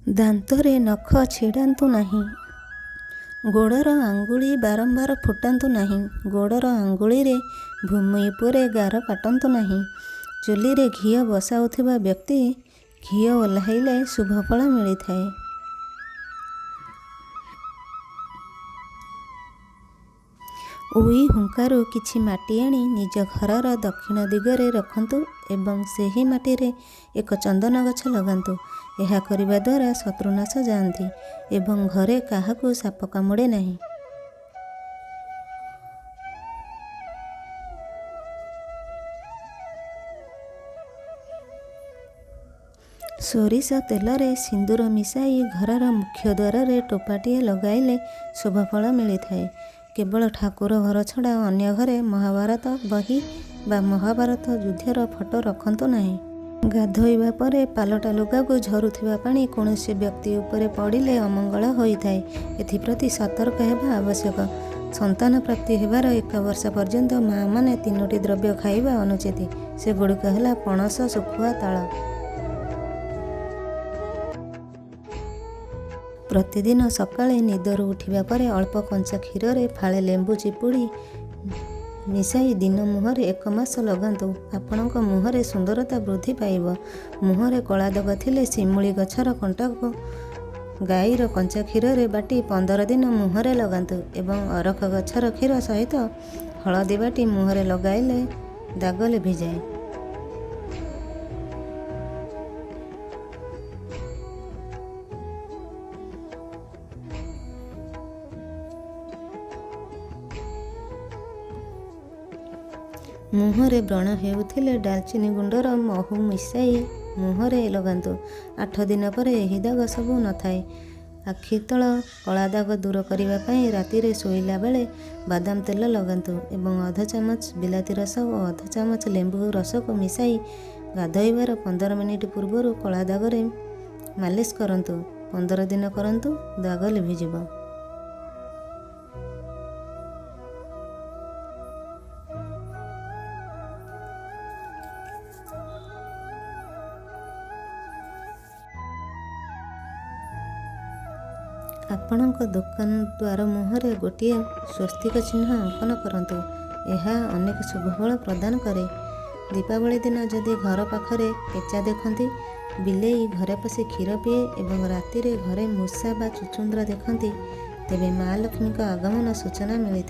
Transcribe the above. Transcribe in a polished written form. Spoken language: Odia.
ଦାନ୍ତରେ ନଖ ଛିଡ଼ାନ୍ତୁ ନାହିଁ। ଗୋଡ଼ର ଆଙ୍ଗୁଳି ବାରମ୍ବାର ଫୁଟାନ୍ତୁ ନାହିଁ। ଗୋଡ଼ର ଆଙ୍ଗୁଳିରେ ଭୂମି ଉପରେ ଗାର କାଟନ୍ତୁ ନାହିଁ। ଚୁଲିରେ ଘିଅ ବସାଉଥିବା ବ୍ୟକ୍ତି ଘିଅ ଓହ୍ଲାଇଲେ ଶୁଭଫଳ ମିଳିଥାଏ। ଉଇ ହୁଙ୍କାରୁ କିଛି ମାଟି ଆଣି ନିଜ ଘରର ଦକ୍ଷିଣ ଦିଗରେ ରଖନ୍ତୁ ଏବଂ ସେହି ମାଟିରେ ଏକ ଚନ୍ଦନ ଗଛ ଲଗାନ୍ତୁ। ଏହା କରିବା ଦ୍ୱାରା ଶତ୍ରୁନାଶ ଯାଆନ୍ତି ଏବଂ ଘରେ କାହାକୁ ସାପ କାମୁଡ଼େ ନାହିଁ। ସୋରିଷ ତେଲରେ ସିନ୍ଦୁର ମିଶାଇ ଘରର ମୁଖ୍ୟ ଦ୍ୱାରରେ ଟୋପାଟିଏ ଲଗାଇଲେ ଶୁଭଫଳ ମିଳିଥାଏ। କେବଳ ଠାକୁର ଘର ଛଡ଼ା ଅନ୍ୟ ଘରେ ମହାଭାରତ ବହି ବା ମହାଭାରତ ଯୁଦ୍ଧର ଫଟୋ ରଖନ୍ତୁ ନାହିଁ। ଗାଧୋଇବା ପରେ ପାଲଟା ଲୁଗାକୁ ଝରୁଥିବା ପାଣି କୌଣସି ବ୍ୟକ୍ତି ଉପରେ ପଡ଼ିଲେ ଅମଙ୍ଗଳ ହୋଇଥାଏ। ଏଥିପ୍ରତି ସତର୍କ ହେବା ଆବଶ୍ୟକ। ସନ୍ତାନ ପ୍ରାପ୍ତି ହେବାର ଏକ ବର୍ଷ ପର୍ଯ୍ୟନ୍ତ ମାଆମାନେ ତିନୋଟି ଦ୍ରବ୍ୟ ଖାଇବା ଅନୁଚିତ। ସେଗୁଡ଼ିକ ହେଲା ପଣସ, ଶୁଖୁଆ, ତାଳ। ପ୍ରତିଦିନ ସକାଳେ ନିଦରୁ ଉଠିବା ପରେ ଅଳ୍ପ କଞ୍ଚା କ୍ଷୀରରେ ଫାଳେ ଲେମ୍ବୁ ଚିପୁଡ଼ି ମିଶାଇ ଦିନ ମୁହଁରେ ଏକ ମାସ ଲଗାନ୍ତୁ। ଆପଣଙ୍କ ମୁହଁରେ ସୁନ୍ଦରତା ବୃଦ୍ଧି ପାଇବ। ମୁହଁରେ କଳା ଦାଗ ଥିଲେ ଶିମୁଳି ଗଛର କଣ୍ଟାକୁ ଗାଈର କଞ୍ଚା କ୍ଷୀରରେ ବାଟି 15 ଦିନ ମୁହଁରେ ଲଗାନ୍ତୁ ଏବଂ ଅରଖ ଗଛର କ୍ଷୀର ସହିତ ହଳଦୀ ବାଟି ମୁହଁରେ ଲଗାଇଲେ ଦାଗ ଲିଭିଯାଏ। ମୁହଁରେ ବ୍ରଣ ହେଉଥିଲେ ଡାଲଚିନି ଗୁଣ୍ଡର ମହୁ ମିଶାଇ ମୁହଁରେ ଲଗାନ୍ତୁ। 8 ଦିନ ପରେ ଏହି ଦାଗ ସବୁ ନଥାଏ। ଆଖି ତଳ କଳା ଦାଗ ଦୂର କରିବା ପାଇଁ ରାତିରେ ଶୋଇଲା ବେଳେ ବାଦାମ ତେଲ ଲଗାନ୍ତୁ ଏବଂ ଅଧ ଚାମଚ ବିଲାତି ରସ ଓ ଅଧ ଚାମଚ ଲେମ୍ବୁ ରସକୁ ମିଶାଇ ଗାଧୋଇବାର 15 ମିନିଟ୍ ପୂର୍ବରୁ କଳା ଦାଗରେ ମାଲିସ କରନ୍ତୁ। 15 ଦିନ କରନ୍ତୁ, ଦାଗ ଲିଭିଯିବ। ଆପଣଙ୍କ ଦୋକାନ ଦ୍ୱାର ମୁହଁରେ ଗୋଟିଏ ସ୍ୱସ୍ତିକ ଚିହ୍ନ ଅଙ୍କନ କରନ୍ତୁ। ଏହା ଅନେକ ଶୁଭଫଳ ପ୍ରଦାନ କରେ। ଦୀପାବଳି ଦିନ ଯଦି ଘର ପାଖରେ ପେଚା ଦେଖନ୍ତି, ବିଲେଇ ଘରେ ପଶି କ୍ଷୀର ପିଏ ଏବଂ ରାତିରେ ଘରେ ମୂଷା ବା ଚୁଚୁନ୍ଦ୍ରା ଦେଖନ୍ତି, ତେବେ ମା ଲକ୍ଷ୍ମୀଙ୍କ ଆଗମନ ସୂଚନା ମିଳିଥାଏ।